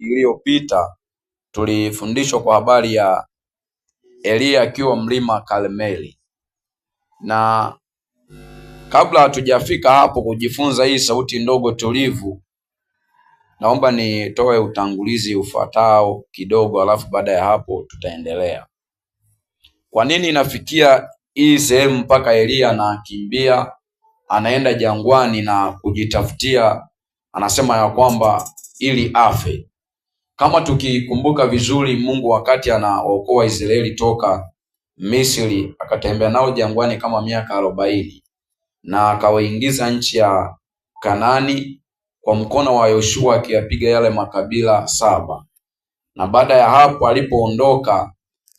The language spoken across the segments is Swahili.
Iliyopita tulifundishwa kwa habari ya Eliya akiwa mlima Karmeli, na kabla hatujafika hapo kujifunza hii sauti ndogo tulivu, naomba nitoe utangulizi ufuatao kidogo, alafu baada ya hapo tutaendelea. Kwa nini inafikia hii sehemu mpaka Eliya anakimbia anaenda jangwani na kujitafutia, anasema ya kwamba ili afe. Kama tukikumbuka vizuri, Mungu wakati anaokoa Israeli toka Misri akatembea nao jangwani kama miaka 40 na akawaingiza nchi ya Kanani kwa mkono wa Yoshua akiyapiga yale makabila 7. Na baada ya hapo alipoondoka,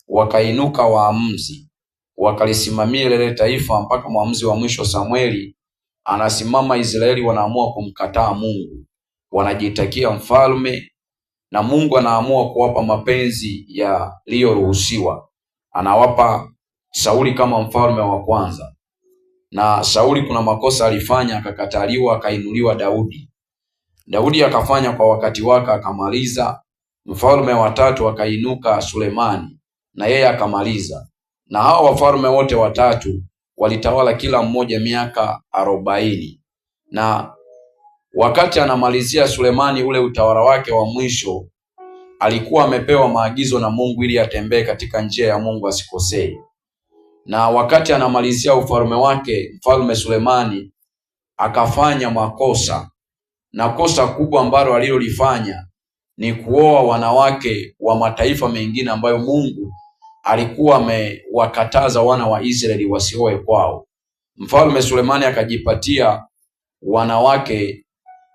wakainuka waamuzi wakalisimamia lile taifa mpaka mwamuzi wa mwisho Samueli anasimama. Israeli wanaamua kumkataa Mungu, wanajitakia mfalme, na Mungu anaamua kuwapa mapenzi yaliyoruhusiwa. Anawapa Sauli kama mfalme wa kwanza, na Sauli kuna makosa alifanya, akakataliwa, akainuliwa Daudi. Daudi akafanya kwa wakati wake, akamaliza. Mfalme wa tatu akainuka Sulemani, na yeye akamaliza. Na hawa wafalme wote watatu walitawala kila mmoja miaka 40. Na wakati anamalizia Sulemani ule utawala wake wa mwisho, alikuwa amepewa maagizo na Mungu ili atembee katika njia ya Mungu asikosee. Na wakati anamalizia ufalme wake, mfalme Sulemani akafanya makosa, na kosa kubwa ambalo alilolifanya ni kuoa wanawake wa mataifa mengine ambayo Mungu alikuwa amewakataza wana wa Israeli wasioe kwao. Mfalme Sulemani akajipatia wanawake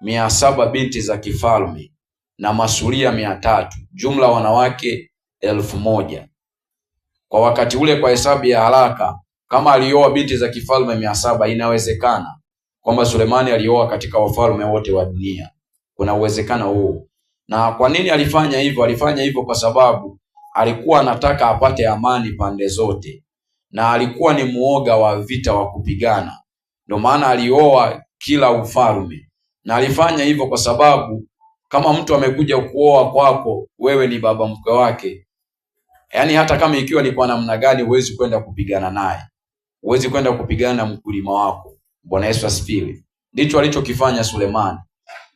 700 binti za kifalme na masuria 300, jumla wanawake 1000. Kwa wakati ule, kwa hesabu ya haraka, kama alioa binti za kifalme 700, inawezekana kwamba Sulemani alioa katika wafalme wote wa dunia. Kuna uwezekano huo. Na kwa nini alifanya hivyo? Alifanya hivyo kwa sababu alikuwa anataka apate amani pande zote, na alikuwa ni muoga wa vita wa kupigana. Ndio maana alioa kila ufalme, na alifanya hivyo kwa sababu kama mtu amekuja kuoa kwako, wewe ni baba mkwe wake, yaani hata kama ikiwa ni kwa namna gani, huwezi kwenda kupigana naye, huwezi kwenda kupigana na mkulima wako. Bwana Yesu asifiwe. Ndicho alichokifanya Sulemani,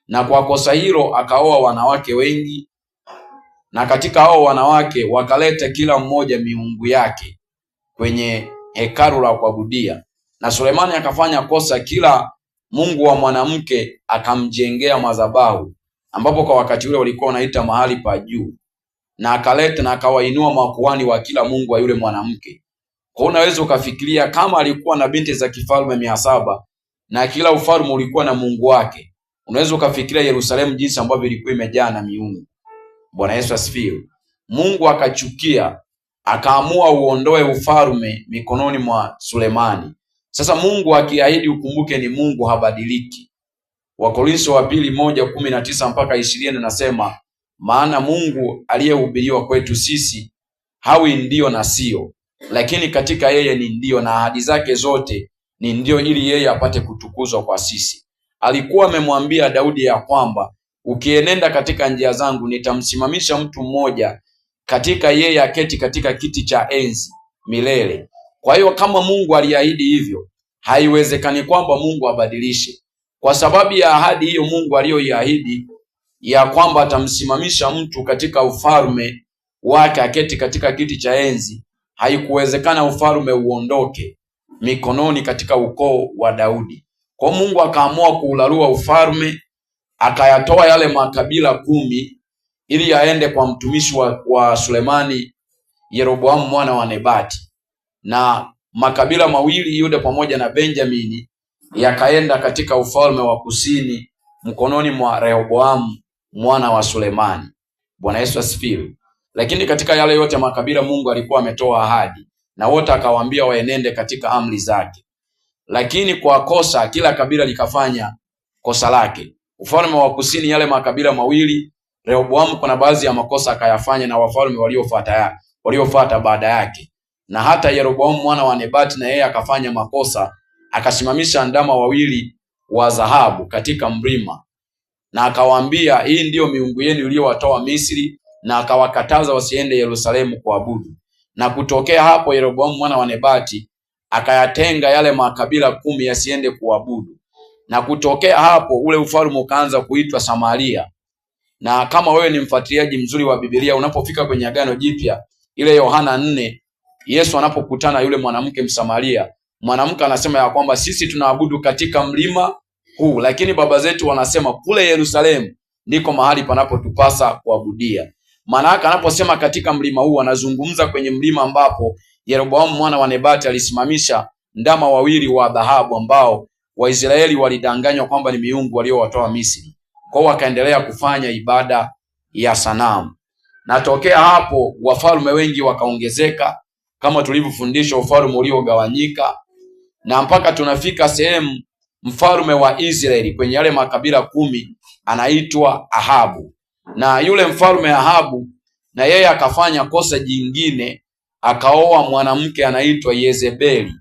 na kwa kosa hilo akaoa wanawake wengi, na katika hao wanawake wakaleta kila mmoja miungu yake kwenye hekalu la kuabudia. Na Sulemani akafanya kosa, kila mungu wa mwanamke akamjengea madhabahu, ambapo kwa wakati ule walikuwa wanaita mahali pa juu, na akaleta na akawainua makuhani wa kila mungu wa yule mwanamke. Kwa unaweza ukafikiria kama alikuwa na binti za kifalme 700 na kila ufalme ulikuwa na mungu wake, unaweza ukafikiria Yerusalemu jinsi ambavyo ilikuwa imejaa na miungu. Bwana Yesu asifiwe. Mungu akachukia, akaamua uondoe ufalme mikononi mwa Sulemani. Sasa Mungu akiahidi, ukumbuke ni Mungu habadiliki. Wakorintho wa pili 1:19 mpaka 20 nasema, maana Mungu aliyehubiriwa kwetu sisi hawi ndio na sio, lakini katika yeye ni ndio, na ahadi zake zote ni ndio, ili yeye apate kutukuzwa kwa sisi. Alikuwa amemwambia Daudi ya kwamba ukienenda katika njia zangu nitamsimamisha mtu mmoja katika yeye aketi katika kiti cha enzi milele. Kwa hiyo kama Mungu aliahidi hivyo, haiwezekani kwamba Mungu abadilishe. Kwa sababu ya ahadi hiyo Mungu aliyoiahidi ya kwamba atamsimamisha mtu katika ufalme wake aketi katika kiti cha enzi, haikuwezekana ufalme uondoke mikononi katika ukoo wa Daudi. Kwa Mungu akaamua kuularua ufalme, akayatoa yale makabila 10 ili yaende kwa mtumishi wa Sulemani, Yeroboamu mwana wa Nebati, na makabila mawili Yuda pamoja na Benjamini yakaenda katika ufalme wa kusini mkononi mwa Rehoboamu mwana wa Sulemani. Bwana Yesu asifiwe. Lakini katika yale yote makabila Mungu alikuwa ametoa ahadi na wote akawaambia waenende katika amri zake, lakini kwa kosa kila kabila likafanya kosa lake. Ufalme wa kusini yale makabila mawili, Rehoboamu kuna baadhi ya makosa akayafanya na wafalme waliofuata baada yake, na hata Yeroboamu mwana wa Nebati na yeye akafanya makosa, akasimamisha ndama wawili wa dhahabu katika mlima. na akawaambia, hii ndiyo miungu yenu iliyowatoa Misri, na akawakataza wasiende Yerusalemu kuabudu. Na kutokea hapo Yeroboamu mwana wa Nebati akayatenga yale makabila 10 yasiende kuabudu. Na kutokea hapo ule ufalme ukaanza kuitwa Samaria. Na kama wewe ni mfuatiliaji mzuri wa Biblia, unapofika kwenye Agano Jipya, ile Yohana 4, Yesu anapokutana yule mwanamke Msamaria, mwanamke anasema ya kwamba sisi tunaabudu katika mlima huu, lakini baba zetu wanasema kule Yerusalemu ndiko mahali panapotupasa kuabudia. Maana yake anaposema katika mlima huu, anazungumza kwenye mlima ambapo Yeroboamu mwana wa Nebati alisimamisha ndama wawili wa dhahabu ambao Waisraeli walidanganywa kwamba ni miungu waliowatoa Misri. Kwa hiyo wakaendelea kufanya ibada ya sanamu. Na tokea hapo wafalme wengi wakaongezeka, kama tulivyofundishwa, ufalme uliogawanyika, na mpaka tunafika sehemu mfalme wa Israeli kwenye yale makabila 10 anaitwa Ahabu. Na yule mfalme Ahabu na yeye akafanya kosa jingine, akaoa mwanamke anaitwa Yezebeli.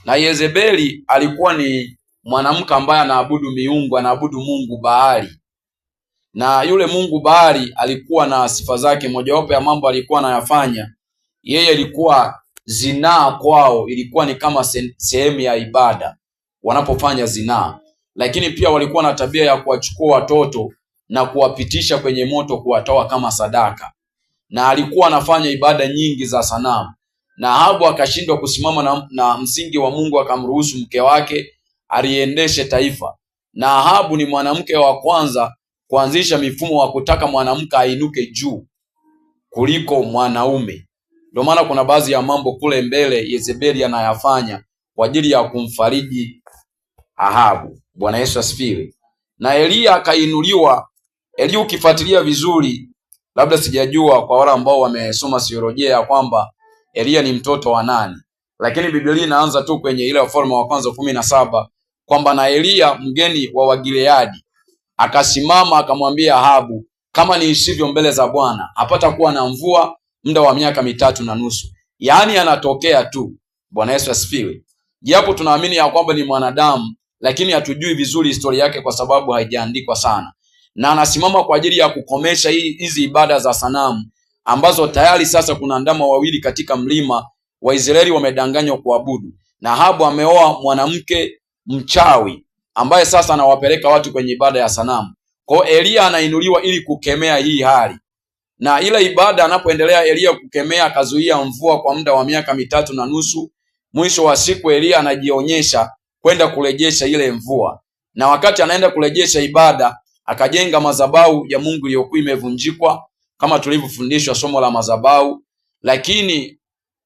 Na Yezebeli alikuwa ni mwanamke ambaye anaabudu miungu, anaabudu mungu Baali. Na yule mungu Baali alikuwa na sifa zake. Mojawapo ya mambo alikuwa anayafanya yeye, ilikuwa zinaa kwao, ilikuwa ni kama sehemu ya ibada wanapofanya zinaa. Lakini pia walikuwa na tabia ya kuwachukua watoto na kuwapitisha kwenye moto, kuwatoa kama sadaka. Na alikuwa anafanya ibada nyingi za sanamu. Na Ahabu akashindwa kusimama na msingi wa Mungu, akamruhusu mke wake aliendeshe taifa. Na Ahabu ni mwanamke wa kwanza kuanzisha mifumo wa kutaka mwanamke ainuke juu kuliko mwanaume. Ndio maana kuna baadhi ya mambo kule mbele Yezebeli anayafanya kwa ajili ya kumfariji Ahabu. Bwana Yesu asifiwe. Na Eliya akainuliwa. Eliya ukifuatilia vizuri, labda sijajua kwa wale ambao wamesoma theolojia ya kwamba Eliya ni mtoto wa nani, lakini Biblia inaanza tu kwenye ile Wafalme wa Kwanza 17 kwamba na Eliya mgeni wa Wagileadi akasimama akamwambia Ahabu, kama niishivyo mbele za Bwana, hapata kuwa na mvua muda wa miaka 3.5. Yaani anatokea tu. Bwana Yesu asifiwe. Japo tunaamini ya kwamba ni mwanadamu, lakini hatujui vizuri historia yake kwa sababu haijaandikwa sana. Na anasimama kwa ajili ya kukomesha hizi ibada za sanamu ambazo tayari sasa kuna ndama wawili katika mlima wa Israeli wamedanganywa kuabudu. Na Ahabu ameoa mwanamke mchawi ambaye sasa anawapeleka watu kwenye ibada ya sanamu. Kwa hiyo Eliya anainuliwa ili kukemea hii hali. Na ile ibada anapoendelea Eliya kukemea, akazuia mvua kwa muda wa miaka 3.5. Mwisho wa siku Eliya anajionyesha kwenda kurejesha ile mvua. Na wakati anaenda kurejesha ibada, akajenga madhabahu ya Mungu iliyokuwa imevunjikwa kama tulivyofundishwa somo la madhabahu, lakini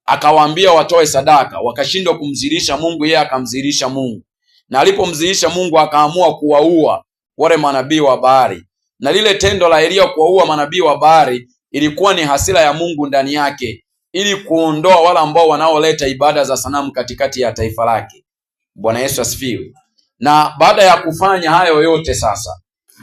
akawaambia watoe sadaka, wakashindwa kumzilisha Mungu, yeye akamzilisha Mungu. Na alipomzilisha Mungu akaamua kuwaua wale manabii wa Baali. Na lile tendo la Eliya kuwaua manabii wa Baali ilikuwa ni hasira ya Mungu ndani yake, ili kuondoa wale ambao wanaoleta ibada za sanamu katikati ya taifa lake. Bwana Yesu asifiwe. Na baada ya kufanya hayo yote sasa,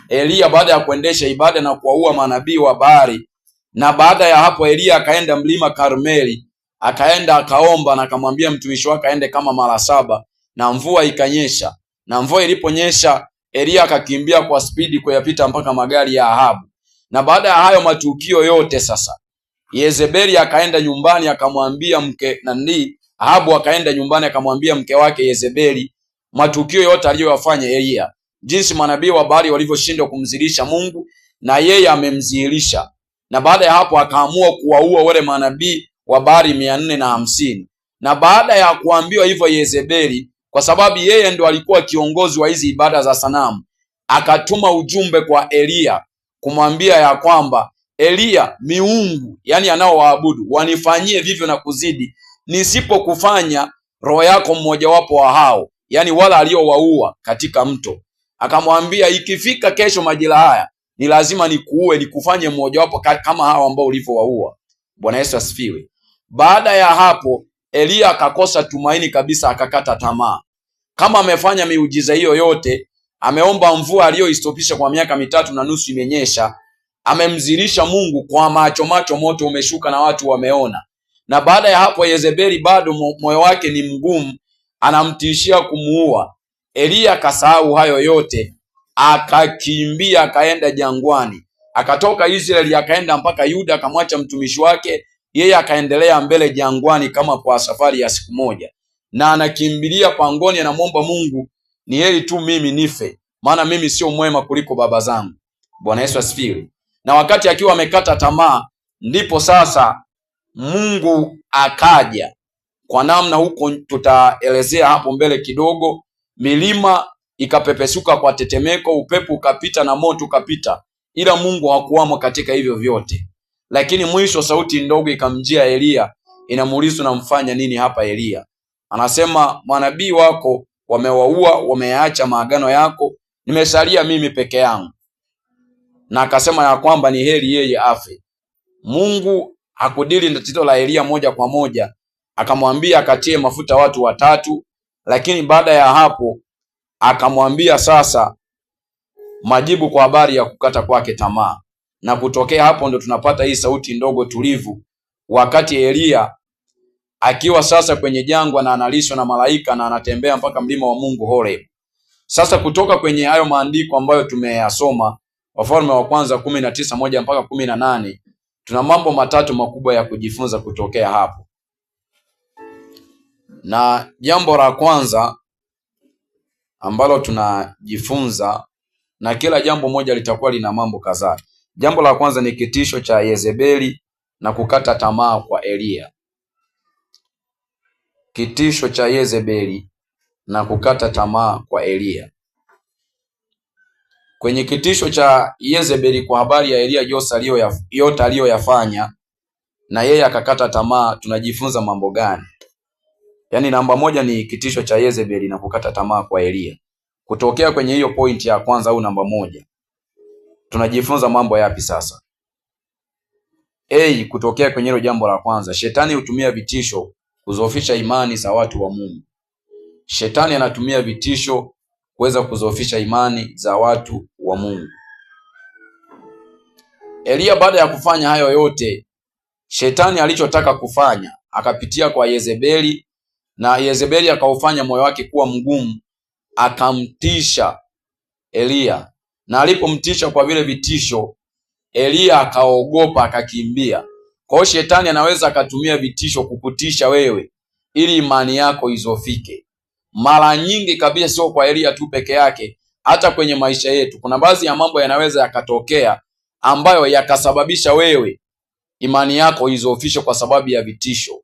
Eliya baada ya kuendesha ibada na kuwaua manabii wa Baali, na baada ya hapo Eliya akaenda mlima Karmeli, akaenda akaomba na akamwambia mtumishi wake aende kama mara 7, na mvua ikanyesha. Na mvua iliponyesha, Eliya akakimbia kwa spidi kuyapita mpaka magari ya Ahabu. Na baada ya hayo matukio yote sasa, Yezebeli akaenda nyumbani akamwambia mke nani, Ahabu akaenda nyumbani akamwambia mke wake Yezebeli matukio yote aliyoyafanya Eliya, jinsi manabii wa Baali walivyoshindwa kumzilisha Mungu na yeye amemzilisha. Na baada ya hapo akaamua kuwaua wale manabii wa Baali 450. Na baada ya kuambiwa hivyo Yezebeli, kwa sababu yeye ndo alikuwa kiongozi wa hizi ibada za sanamu, akatuma ujumbe kwa Eliya kumwambia ya kwamba Eliya, miungu yani anaowaabudu wanifanyie vivyo na kuzidi, nisipokufanya roho yako mmojawapo wa hao, yani wala aliowaua katika mto. Akamwambia ikifika kesho majira haya ni lazima nikuue, nikufanye mmojawapo kama hao ambao ulivyowaua. Bwana Yesu asifiwe. Baada ya hapo Eliya akakosa tumaini kabisa, akakata tamaa. Kama amefanya miujiza hiyo yote, ameomba mvua aliyoistopisha kwa miaka 3.5 imenyesha, amemzilisha Mungu kwa macho macho, moto umeshuka na watu wameona. Na baada ya hapo Yezebeli bado moyo wake ni mgumu, anamtishia kumuua. Eliya akasahau hayo yote, Akakimbia akaenda jangwani, akatoka Israeli akaenda mpaka Yuda, akamwacha mtumishi wake, yeye akaendelea mbele jangwani kama kwa safari ya siku moja, na anakimbilia pangoni, anamwomba Mungu, ni heri tu mimi nife, maana mimi sio mwema kuliko baba zangu. Bwana Yesu asifiwe. Na wakati akiwa amekata tamaa, ndipo sasa Mungu akaja kwa namna huko, tutaelezea hapo mbele kidogo. Milima ikapepesuka kwa tetemeko, upepo ukapita na moto ukapita, ila Mungu hakuwamo katika hivyo vyote. Lakini mwisho sauti ndogo ikamjia Eliya, inamuuliza unamfanya nini hapa Eliya? Anasema manabii wako wamewaua, wameacha maagano yako, nimesalia mimi peke yangu. Na akasema ya kwamba ni heri yeye afe. Mungu hakudili na tatizo la Eliya moja kwa moja, akamwambia akatie mafuta watu watatu, lakini baada ya hapo akamwambia sasa majibu kwa habari ya kukata kwake tamaa. Na kutokea hapo ndo tunapata hii sauti ndogo tulivu, wakati Eliya akiwa sasa kwenye jangwa na analishwa na malaika na anatembea mpaka mlima wa Mungu Horeb. Sasa kutoka kwenye hayo maandiko ambayo tumeyasoma, Wafalme wa Kwanza 19:1 mpaka 18, tuna mambo matatu makubwa ya kujifunza kutokea hapo. Na jambo la kwanza ambalo tunajifunza, na kila jambo moja litakuwa lina mambo kadhaa. Jambo la kwanza ni kitisho cha Yezebeli na kukata tamaa kwa Eliya. Kitisho cha Yezebeli na kukata tamaa kwa Eliya. Kwenye kitisho cha Yezebeli kwa habari ya Eliya yote aliyoyafanya na yeye akakata tamaa, tunajifunza mambo gani? Yaani namba moja ni kitisho cha Yezebeli na kukata tamaa kwa Eliya. Kutokea kwenye hiyo point ya kwanza au namba moja, tunajifunza mambo yapi sasa? A, kutokea kwenye hilo jambo la kwanza, shetani hutumia vitisho kudhoofisha imani za watu wa Mungu. Shetani anatumia vitisho kuweza kudhoofisha imani za watu wa Mungu. Eliya baada ya kufanya hayo yote, shetani alichotaka kufanya akapitia kwa Yezebeli, na Yezebeli akaufanya moyo wake kuwa mgumu, akamtisha Eliya, na alipomtisha kwa vile vitisho, Eliya akaogopa akakimbia. Kwa hiyo shetani anaweza akatumia vitisho kukutisha wewe ili imani yako izofike. Mara nyingi kabisa, sio kwa Eliya tu peke yake, hata kwenye maisha yetu kuna baadhi ya mambo yanaweza yakatokea ambayo yakasababisha wewe imani yako izofishe kwa sababu ya vitisho.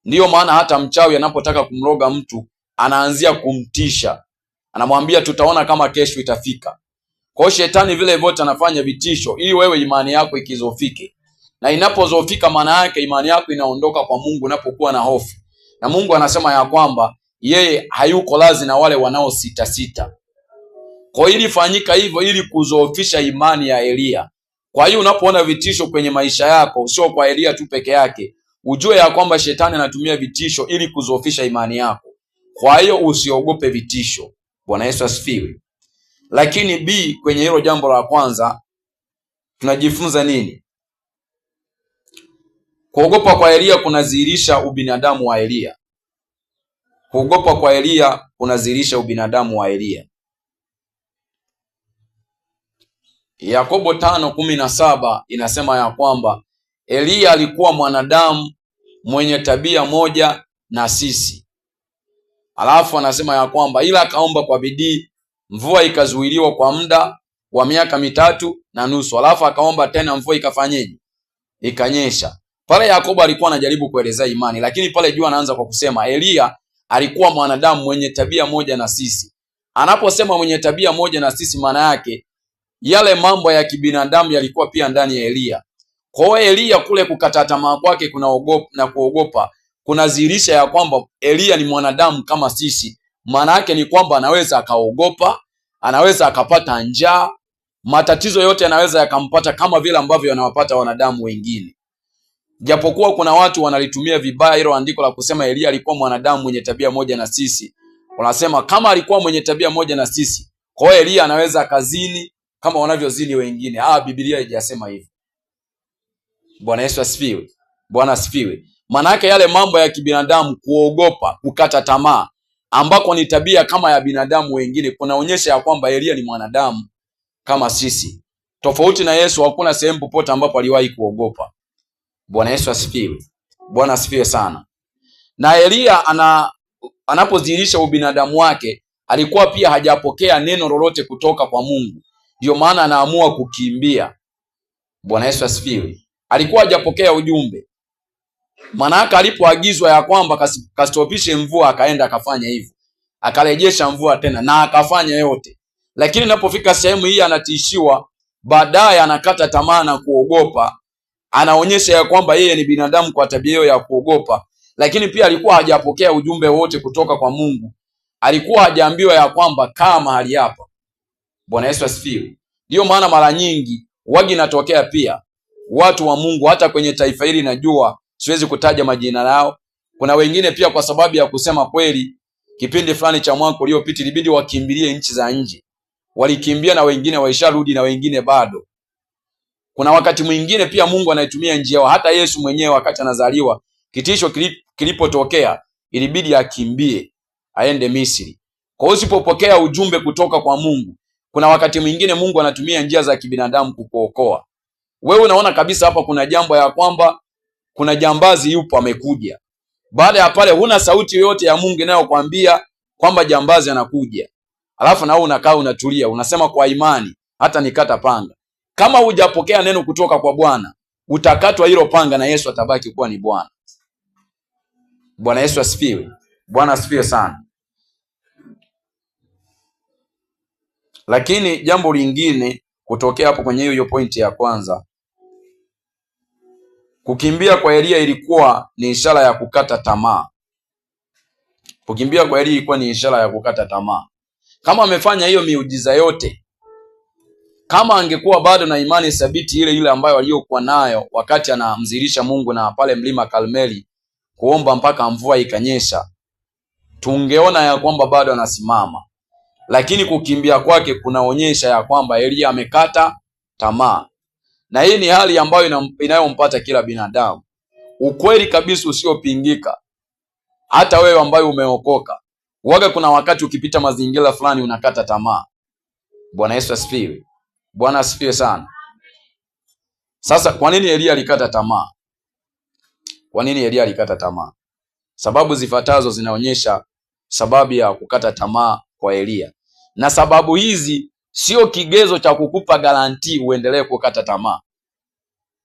Ndiyo maana hata mchawi anapotaka kumroga mtu anaanzia kumtisha, anamwambia tutaona kama kesho itafika. Kwa hiyo shetani vile vyote anafanya vitisho ili wewe imani yako ikizofike, na inapozofika, maana yake imani yako inaondoka kwa Mungu unapokuwa na hofu, na Mungu anasema ya kwamba yeye hayuko lazi na wale wanaosita sita. Kwa hiyo ilifanyika hivyo ili kuzoofisha imani ya Eliya. Kwa hiyo unapoona vitisho kwenye maisha yako, sio kwa Eliya tu peke yake, ujue ya kwamba shetani anatumia vitisho ili kuzoofisha imani yako. Kwa hiyo usiogope vitisho. Bwana Yesu asifiwe. Lakini B, kwenye hilo jambo la kwanza tunajifunza nini? Kuogopa kwa Eliya kunadhihirisha ubinadamu wa Eliya. Kuogopa kwa Eliya kunadhihirisha ubinadamu wa Eliya. Yakobo 5:17 inasema ya kwamba Eliya alikuwa mwanadamu mwenye tabia moja na sisi. Alafu anasema ya kwamba ila akaomba kwa bidii, mvua ikazuiliwa kwa muda wa miaka 3.5. Alafu akaomba tena, mvua ikafanyeje? Ikanyesha. Pale Yakobo alikuwa anajaribu kuelezea imani, lakini pale juu anaanza kwa kusema Eliya alikuwa mwanadamu mwenye tabia moja na sisi. Anaposema mwenye tabia moja na sisi, maana yake yale mambo ya kibinadamu yalikuwa pia ndani ya Eliya. Kwa hiyo Eliya kule kukata tamaa kwake kuna na kuogopa kunadhihirisha ya kwamba Eliya ni mwanadamu kama sisi. Maana yake ni kwamba anaweza akaogopa, anaweza akapata njaa, matatizo yote yanaweza yakampata kama vile ambavyo yanawapata wanadamu wengine. Japokuwa kuna watu wanalitumia vibaya hilo andiko la kusema Eliya alikuwa mwanadamu mwenye tabia moja na sisi. Wanasema kama alikuwa mwenye tabia moja na sisi, kwa hiyo Eliya anaweza akazini kama wanavyozini wengine. Biblia haijasema hivyo. Bwana Yesu asifiwe. Bwana asifiwe. Maana yake yale mambo ya kibinadamu, kuogopa, kukata tamaa, ambako ni tabia kama ya binadamu wengine, kunaonyesha ya kwamba Eliya ni mwanadamu kama sisi. Tofauti na Yesu, hakuna sehemu popote ambapo aliwahi kuogopa. Bwana Yesu asifiwe. Bwana asifiwe sana. Na Eliya anapodhihirisha ubinadamu wake, alikuwa pia hajapokea neno lolote kutoka kwa Mungu, ndiyo maana anaamua kukimbia. Bwana Yesu asifiwe. Alikuwa hajapokea ujumbe, maana yake alipoagizwa ya kwamba kastopishe mvua, akaenda akafanya hivyo, akarejesha mvua tena na akafanya yote. Lakini inapofika sehemu hii anatishiwa, baadaye anakata tamaa na kuogopa. Anaonyesha ya kwamba yeye ni binadamu kwa tabia hiyo ya kuogopa, lakini pia alikuwa hajapokea ujumbe wote kutoka kwa Mungu. Alikuwa hajaambiwa ya kwamba kaa mahali hapa. Bwana Yesu asifiwe. Ndiyo maana mara nyingi wagi inatokea pia watu wa Mungu hata kwenye taifa hili, najua siwezi kutaja majina yao. Kuna wengine pia kwa sababu ya kusema kweli, kipindi fulani cha mwaka uliopita ilibidi wakimbilie nchi za nje, walikimbia na wengine waisharudi na wengine bado. Kuna wakati mwingine pia Mungu anaitumia njia yao. Hata Yesu mwenyewe wakati anazaliwa, kitisho kilipotokea ilibidi akimbie aende Misri. Kwa hiyo usipopokea ujumbe kutoka kwa Mungu, kuna wakati mwingine Mungu anatumia njia za kibinadamu kukuokoa. Wewe unaona kabisa hapa kuna jambo ya kwamba kuna jambazi yupo amekuja. Baada ya pale huna sauti yoyote ya Mungu inayokuambia kwamba jambazi anakuja. Alafu na wewe unakaa unatulia, unasema kwa imani hata nikata panga. Kama hujapokea neno kutoka kwa Bwana, utakatwa hilo panga na Yesu atabaki kuwa ni Bwana. Bwana Yesu asifiwe. Bwana asifiwe sana. Lakini jambo lingine kutokea hapo kwenye hiyo pointi ya kwanza, kukimbia kwa Eliya ilikuwa ni ishara ya kukata tamaa. Kukimbia kwa Eliya ilikuwa ni ishara ya kukata tamaa. Kama amefanya hiyo miujiza yote, kama angekuwa bado na imani thabiti ile ile ambayo aliyokuwa nayo wakati anamdhihirisha Mungu na pale mlima Karmeli kuomba mpaka mvua ikanyesha, tungeona ya kwamba bado anasimama. Lakini kukimbia kwake kunaonyesha ya kwamba Eliya amekata tamaa. Na hii ni hali ambayo inayompata kila binadamu. Ukweli kabisa usiopingika, hata wewe ambaye umeokoka, waga kuna wakati ukipita mazingira fulani unakata tamaa. Bwana Yesu asifiwe. Bwana asifiwe sana. Sasa kwa nini Eliya alikata tamaa? Kwa nini Eliya alikata tamaa? Sababu zifuatazo zinaonyesha sababu ya kukata tamaa kwa Eliya. Na sababu hizi sio kigezo cha kukupa garantii uendelee kukata tamaa.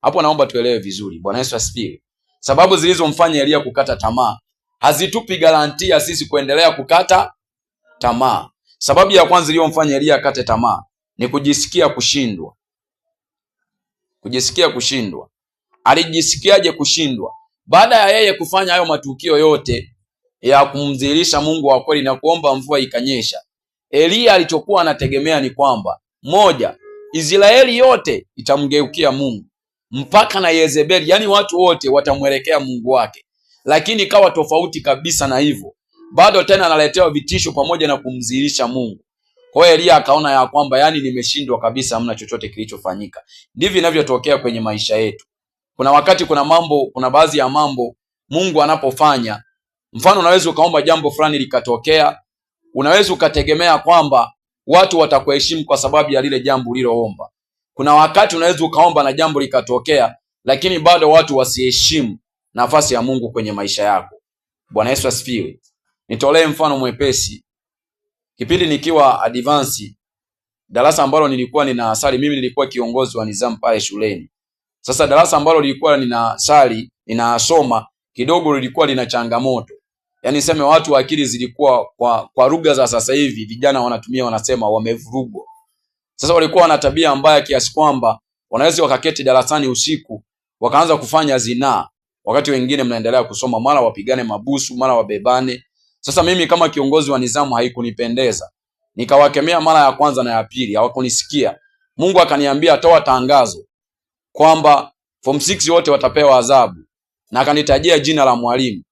Hapo naomba tuelewe vizuri. Bwana Yesu asifiwe. Sababu zilizomfanya Eliya kukata tamaa hazitupi garantii ya sisi kuendelea kukata tamaa. Sababu ya kwanza iliyomfanya Eliya akate tamaa ni kujisikia kushindwa. Kujisikia kushindwa. Alijisikiaje kushindwa? Baada ya yeye kufanya hayo matukio yote ya kumdhihirisha Mungu wa kweli na kuomba mvua ikanyesha, Eliya alichokuwa anategemea ni kwamba moja, Israeli yote itamgeukia Mungu mpaka na Yezebeli, yani watu wote watamwelekea Mungu wake. Lakini ikawa tofauti kabisa na hivyo. Bado tena analetewa vitisho pamoja na kumdhihirisha Mungu. Kwa hiyo Eliya akaona ya kwamba yani nimeshindwa kabisa, hamna chochote kilichofanyika. Ndivyo inavyotokea kwenye maisha yetu. Kuna wakati kuna mambo, kuna baadhi ya mambo Mungu anapofanya, mfano unaweza ukaomba jambo fulani likatokea, unaweza ukategemea kwamba watu watakuheshimu kwa sababu ya lile jambo uliloomba. Kuna wakati unaweza ukaomba na jambo likatokea, lakini bado watu wasiheshimu nafasi ya Mungu kwenye maisha yako. Bwana Yesu asifiwe. Nitolee mfano mwepesi. Kipindi nikiwa advance, darasa ambalo nilikuwa ninasali, mimi nilikuwa kiongozi wa nizamu pale shuleni. Sasa darasa ambalo lilikuwa ninasali, ninasoma, kidogo lilikuwa lina changamoto. Yaani niseme watu akili zilikuwa kwa lugha za sasa hivi vijana wanatumia wanasema wamevurugwa. Sasa walikuwa wana tabia mbaya kiasi kwamba wanaweza wakaketi darasani usiku wakaanza kufanya zinaa, wakati wengine mnaendelea kusoma, mara wapigane mabusu, mara wabebane. Sasa mimi kama kiongozi wa nizamu haikunipendeza. Nikawakemea mara ya kwanza na ya pili, hawakunisikia. Mungu akaniambia toa tangazo kwamba form 6 wote watapewa adhabu, na akanitajia jina la mwalimu.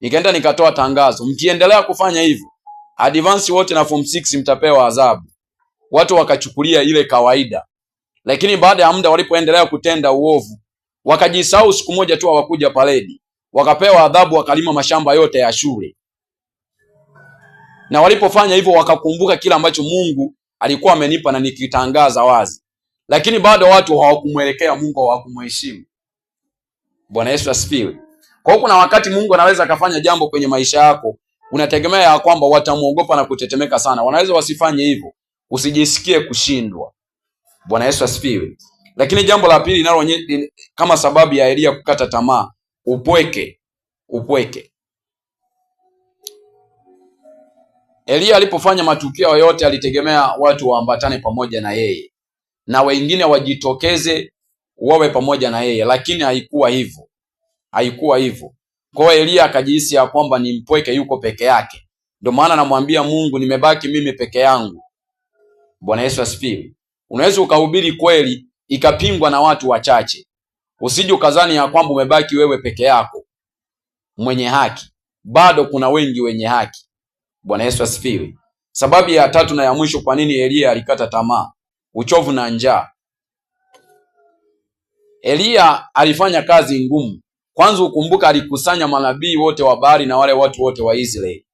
Nikaenda nikatoa tangazo, mkiendelea kufanya hivyo advance wote na form 6 mtapewa adhabu. Watu wakachukulia ile kawaida, lakini baada ya muda walipoendelea kutenda uovu wakajisahau, siku moja tu hawakuja paredi, wakapewa adhabu, wakalima mashamba yote ya shule. Na walipofanya hivyo wakakumbuka kile ambacho Mungu alikuwa amenipa na nikitangaza wazi, lakini bado watu hawakumwelekea Mungu, hawakumheshimu. Bwana Yesu asifiwe. Kwa hiyo kuna wakati Mungu anaweza akafanya jambo kwenye maisha yako, unategemea ya kwamba watamuogopa na kutetemeka sana. Wanaweza wasifanye hivyo, usijisikie kushindwa. Bwana Yesu asifiwe. Lakini jambo la pili linalo kama sababu ya Eliya kukata tamaa, upweke. Upweke. Eliya alipofanya matukio yote alitegemea watu waambatane pamoja na yeye na wengine wajitokeze wawe pamoja na yeye, lakini haikuwa hivyo. Haikuwa hivyo. Kwa hiyo Eliya akajihisi ya kwamba ni mpweke, yuko peke yake. Ndio maana namwambia Mungu, nimebaki mimi peke yangu. Bwana Yesu asifiwe. Unaweza ukahubiri kweli ikapingwa na watu wachache. Usije ukazani ya kwamba umebaki wewe peke yako mwenye haki. Bado kuna wengi wenye haki. Bwana Yesu asifiwe. Sababu ya tatu na ya mwisho kwa nini Eliya alikata tamaa, uchovu na njaa. Eliya alifanya kazi ngumu. Kwanza ukumbuka, alikusanya manabii wote wa Baali na wale watu wote wa Israeli.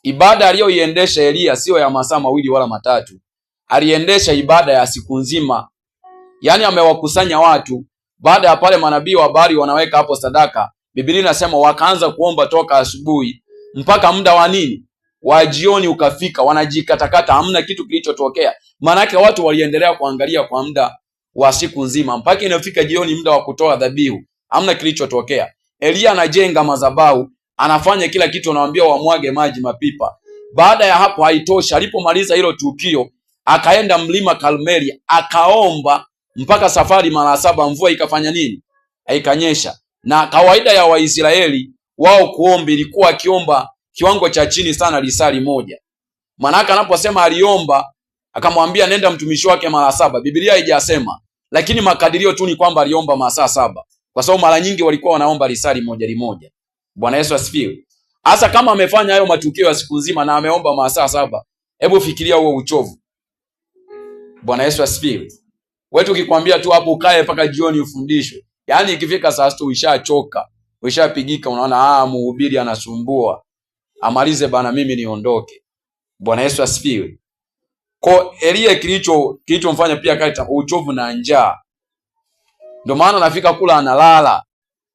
Ibada aliyoiendesha Eliya siyo ya masaa mawili wala matatu. Aliendesha ibada ya siku nzima. Yaani amewakusanya watu. Baada ya pale manabii wa Baali wanaweka hapo sadaka, Biblia inasema wakaanza kuomba toka asubuhi mpaka muda wa nini? Wa jioni ukafika, wanajikatakata, hamna kitu kilichotokea. Maana watu waliendelea kuangalia kwa muda wa siku nzima mpaka inafika jioni, muda wa kutoa dhabihu, hamna kilichotokea. Eliya anajenga madhabahu, anafanya kila kitu, anawaambia wamwage maji mapipa. Baada ya hapo haitoshi, alipomaliza hilo tukio akaenda mlima Karmeli akaomba mpaka safari mara saba, mvua ikafanya nini? Haikanyesha. Na kawaida ya Waisraeli wao kuomba ilikuwa akiomba kiwango cha chini sana, lisali moja. Maanake anaposema aliomba akamwambia nenda mtumishi wake mara saba, Biblia haijasema, lakini makadirio tu ni kwamba aliomba masaa saba, kwa sababu mara nyingi walikuwa wanaomba lisali moja limoja. Bwana Yesu asifiwe. Hasa kama amefanya hayo matukio ya siku nzima na ameomba masaa saba, hebu fikiria huo uchovu. Bwana Yesu asifiwe. Wewe tukikwambia tu hapo ukae mpaka jioni ufundishwe, yaani ikifika saa sita ushachoka, ushapigika, unaona mhubiri anasumbua, amalize bana, mimi niondoke. Bwana Yesu asifiwe. Kwa Eliya kilichomfanya pia kata uchovu na njaa. Ndio maana anafika kula analala.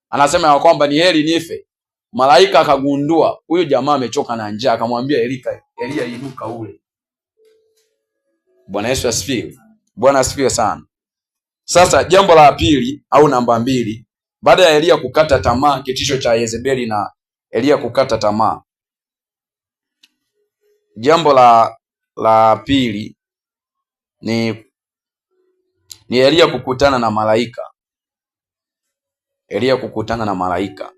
Anasema ya kwamba ni heri nife. Malaika akagundua huyu jamaa amechoka na njaa, akamwambia Eliya inuka ule. Bwana Yesu asifiwe. Bwana asifiwe sana. Sasa jambo la pili au namba mbili, baada ya Eliya kukata tamaa, kitisho cha Yezebeli na Eliya kukata tamaa. Jambo la pili ni Eliya kukutana na malaika. Eliya kukutana na malaika.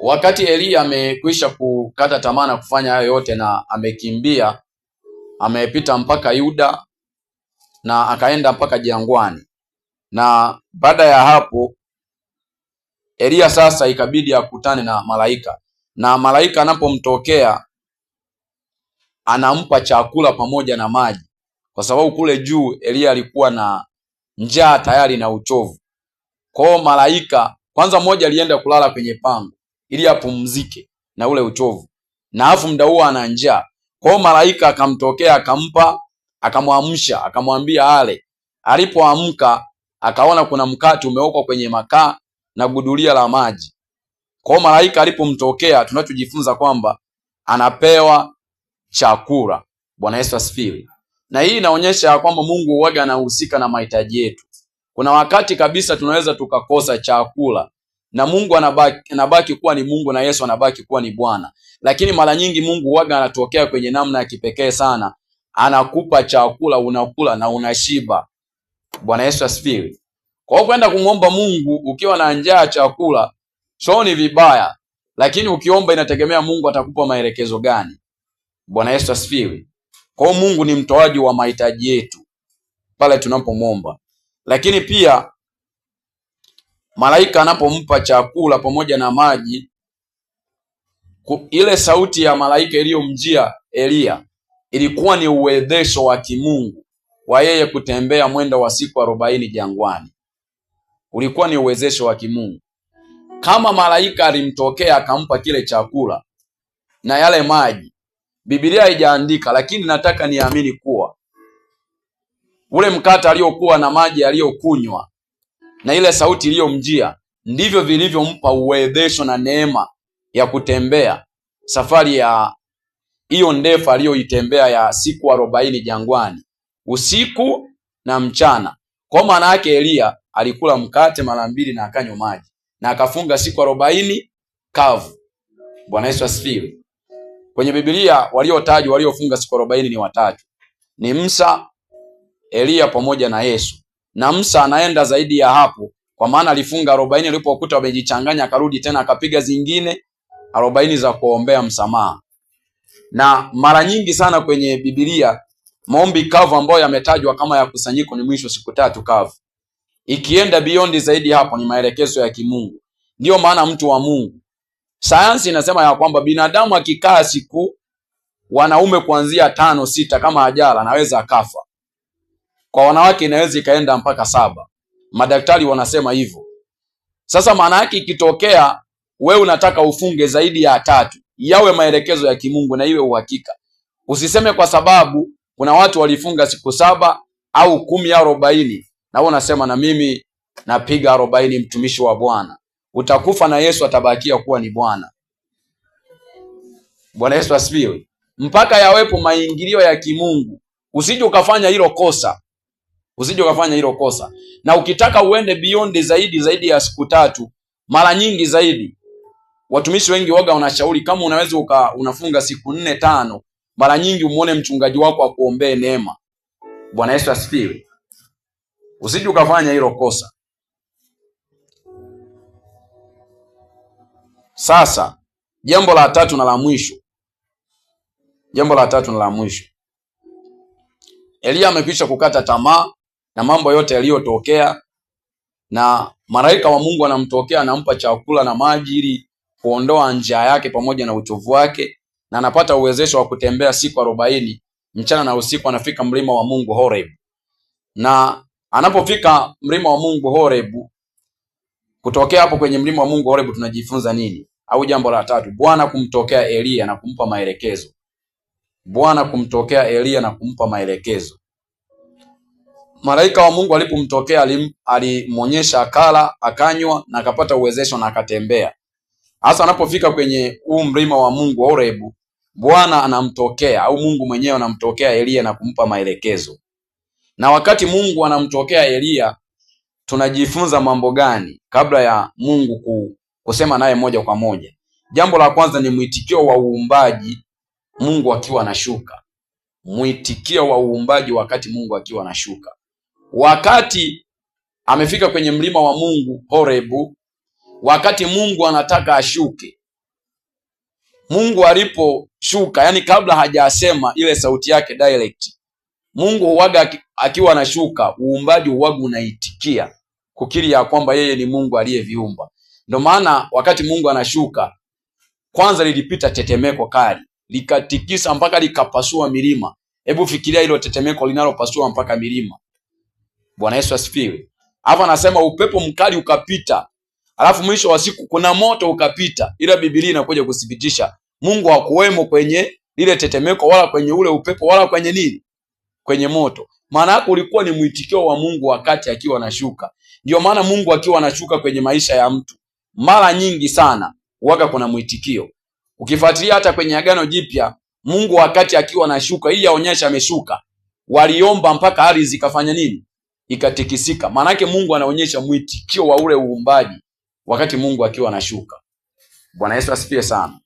Wakati Eliya amekwisha kukata tamaa na kufanya hayo yote na amekimbia, amepita mpaka Yuda na akaenda mpaka jangwani. Na baada ya hapo Eliya sasa ikabidi akutane na malaika. Na malaika anapomtokea anampa chakula pamoja na maji, kwa sababu kule juu Eliya alikuwa na njaa tayari na uchovu. Kwa hiyo malaika kwanza mmoja alienda kulala kwenye pango ili apumzike na ule uchovu, na afu muda huo ana njaa. Kwa hiyo malaika akamtokea akampa, akamwamsha, akamwambia ale. Alipoamka akaona kuna mkate umeokwa kwenye makaa na gudulia la maji. Kwa hiyo malaika alipomtokea, tunachojifunza kwamba anapewa chakula. Bwana Yesu asifiwe. Na hii inaonyesha kwamba Mungu huwaga anahusika na mahitaji yetu. Kuna wakati kabisa tunaweza tukakosa chakula na Mungu anabaki kuwa ni Mungu na Yesu anabaki kuwa ni Bwana. Lakini mara nyingi Mungu huwaga anatokea kwenye namna ya kipekee sana. Anakupa chakula, unakula na unashiba. Bwana Yesu asifiwe. Kwa hiyo kwenda kumwomba Mungu ukiwa na njaa chakula sio ni vibaya, lakini ukiomba inategemea Mungu atakupa maelekezo gani. Bwana Yesu asifiwe. Kwa hiyo Mungu ni mtoaji wa mahitaji yetu pale tunapomwomba. Lakini pia malaika anapompa chakula pamoja na maji, ile sauti ya malaika iliyomjia Eliya ilikuwa ni uwezesho wa kimungu wa yeye kutembea mwendo wa siku 40 jangwani. Ulikuwa ni uwezesho wa kimungu. Kama malaika alimtokea akampa kile chakula, na yale maji, Biblia haijaandika, lakini nataka niamini kuwa ule mkate aliyokuwa na maji aliyokunywa na ile sauti iliyomjia ndivyo vilivyompa uwezesho na neema ya kutembea safari ya hiyo ndefu aliyoitembea ya siku 40 jangwani, usiku na mchana. Kwa maana yake Eliya alikula mkate mara mbili na akanywa maji na akafunga siku 40 kavu. Bwana Yesu asifiwe. Kwenye Biblia waliotajwa waliofunga siku 40 ni watatu, ni Musa, Eliya pamoja na Yesu. Na Musa anaenda zaidi ya hapo, kwa maana alifunga 40, alipokuta wamejichanganya akarudi tena akapiga zingine 40 za kuombea msamaha. Na mara nyingi sana kwenye Biblia maombi kavu ambayo yametajwa kama ya kusanyiko ni mwisho siku 3 kavu. Ikienda beyond zaidi hapo ni maelekezo ya kimungu. Ndiyo maana mtu wa Mungu, sayansi inasema ya kwamba binadamu akikaa siku, wanaume kuanzia 5 6 kama hajala anaweza akafa. Kwa wanawake inaweza ikaenda mpaka 7. Madaktari wanasema hivyo. Sasa maana yake ikitokea wewe unataka ufunge zaidi ya 3, yawe maelekezo ya kimungu na iwe uhakika. Usiseme kwa sababu kuna watu walifunga siku 7 au 10 au 40 na wewe unasema na mimi napiga 40, mtumishi wa Bwana. Utakufa na Yesu atabakia kuwa ni Bwana. Bwana Yesu asifiwe. Mpaka yawepo maingilio ya kimungu. Usije ukafanya hilo kosa. Usije ukafanya hilo kosa. Na ukitaka uende beyond zaidi ya siku 3, mara nyingi zaidi, watumishi wengi waga wanashauri kama unaweza unafunga siku 4 5, mara nyingi umuone mchungaji wako akuombee neema. Bwana Yesu asifiwe. Usije ukafanya hilo kosa. Sasa jambo la tatu na la mwisho. Jambo la tatu na la mwisho. Eliya amekwisha kukata tamaa na mambo yote yaliyotokea, na malaika wa Mungu anamtokea, anampa chakula na maji ili kuondoa njaa yake pamoja na uchovu wake, na anapata uwezesho wa kutembea siku 40 mchana na usiku, anafika mlima wa Mungu Horeb. Na anapofika mlima wa Mungu Horeb, kutokea hapo kwenye mlima wa Mungu Horeb tunajifunza nini? Au jambo la tatu, Bwana kumtokea Eliya na kumpa maelekezo. Bwana kumtokea Eliya na kumpa maelekezo. Malaika wa Mungu alipomtokea alimwonyesha akala, akanywa na akapata uwezesho na akatembea. Hasa anapofika kwenye huu mlima wa Mungu Horeb, Bwana anamtokea au Mungu mwenyewe anamtokea Eliya na kumpa maelekezo. Na wakati Mungu anamtokea Eliya, tunajifunza mambo gani kabla ya Mungu kusema naye moja kwa moja? Jambo la kwanza ni mwitikio wa uumbaji Mungu akiwa anashuka. Mwitikio wa uumbaji wakati Mungu akiwa anashuka. Wakati amefika kwenye mlima wa Mungu Horebu, wakati Mungu anataka ashuke, Mungu aliposhuka, yani kabla hajasema ile sauti yake direct, Mungu huwaga akiwa anashuka, uumbaji huwaga unaitikia kukiri ya kwamba yeye ni Mungu aliyeviumba. Ndio maana wakati Mungu anashuka, kwanza lilipita tetemeko kali, likatikisa mpaka likapasua milima. Hebu fikiria hilo tetemeko linalopasua mpaka milima. Bwana Yesu asifiwe. Hapa anasema upepo mkali ukapita, alafu mwisho wa siku kuna moto ukapita, ila Biblia inakuja kuthibitisha Mungu hakuwemo kwenye lile tetemeko wala kwenye ule upepo wala kwenye nini, kwenye moto. Maana yake ulikuwa ni mwitikio wa Mungu wakati akiwa anashuka. Ndio maana Mungu akiwa anashuka kwenye maisha ya mtu mara nyingi sana huwaga kuna mwitikio. Ukifuatilia hata kwenye Agano Jipya, Mungu wakati akiwa anashuka, ili aonyeshe ameshuka, waliomba mpaka ardhi ikafanya nini? Ikatikisika. Maana yake Mungu anaonyesha mwitikio wa ule uumbaji wakati Mungu akiwa anashuka. Bwana Yesu asifiwe sana.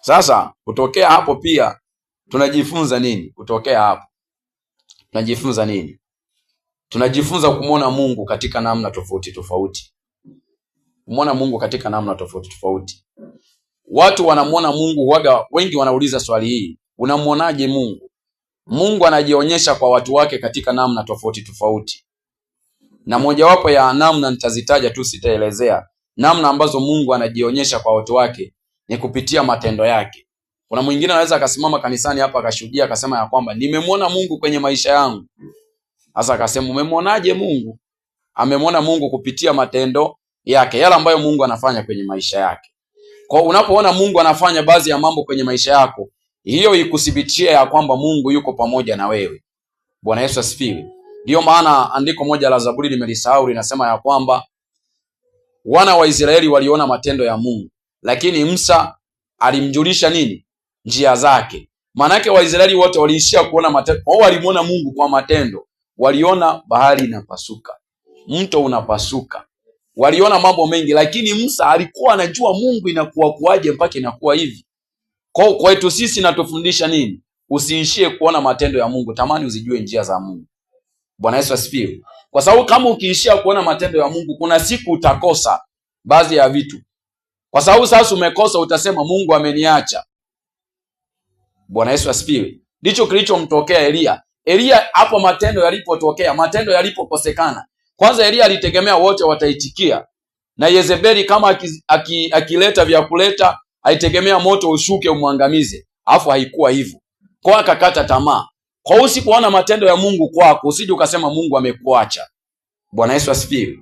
Sasa kutokea hapo pia tunajifunza nini? Kutokea hapo tunajifunza nini? Tunajifunza kumwona Mungu katika namna tofauti tofauti. Kumwona Mungu katika namna tofauti tofauti. Watu wanamwona Mungu huwaga, wengi wanauliza swali hii, unamwonaje Mungu? Mungu anajionyesha kwa watu wake katika namna tofauti tofauti. Na mojawapo ya namna nitazitaja tu, sitaelezea. Namna ambazo Mungu anajionyesha kwa watu wake ni kupitia matendo yake. Kuna mwingine anaweza akasimama kanisani hapa akashuhudia akasema ya kwamba nimemwona Mungu kwenye maisha yangu. Sasa akasema umemwonaje Mungu? Amemwona Mungu kupitia matendo yake, yale ambayo Mungu anafanya kwenye maisha yake. Kwa unapoona Mungu anafanya baadhi ya mambo kwenye maisha yako, hiyo ikuthibitishie ya kwamba Mungu yuko pamoja na wewe. Bwana Yesu asifiwe. Ndiyo maana andiko moja la Zaburi nimelisahau, linasema ya kwamba wana wa Israeli waliona matendo ya Mungu, lakini Musa alimjulisha nini? Njia zake. Maanake Waisraeli wote waliishia kuona matendo, wao walimuona Mungu kwa matendo, waliona bahari inapasuka, mto unapasuka, waliona mambo mengi, lakini Musa alikuwa anajua Mungu inakuwa kuaje mpaka inakuwa hivi. Kwa kwetu sisi natufundisha nini? Usiishie kuona matendo ya Mungu, tamani uzijue njia za Mungu. Bwana Yesu asifiwe. Kwa sababu kama ukiishia kuona matendo ya Mungu, kuna siku utakosa baadhi ya vitu. Kwa sababu sasa umekosa, utasema Mungu ameniacha. Bwana Yesu asifiwe. Ndicho kilichomtokea Eliya. Eliya hapo matendo yalipotokea, matendo yalipokosekana, kwanza Eliya alitegemea wote wataitikia, na Yezebeli kama akileta vya kuleta, alitegemea moto ushuke umwangamize, alafu haikuwa hivyo, kwa akakata tamaa. Kwa usipoona matendo ya Mungu kwako, usije ukasema Mungu amekuacha. Bwana Yesu asifiwe.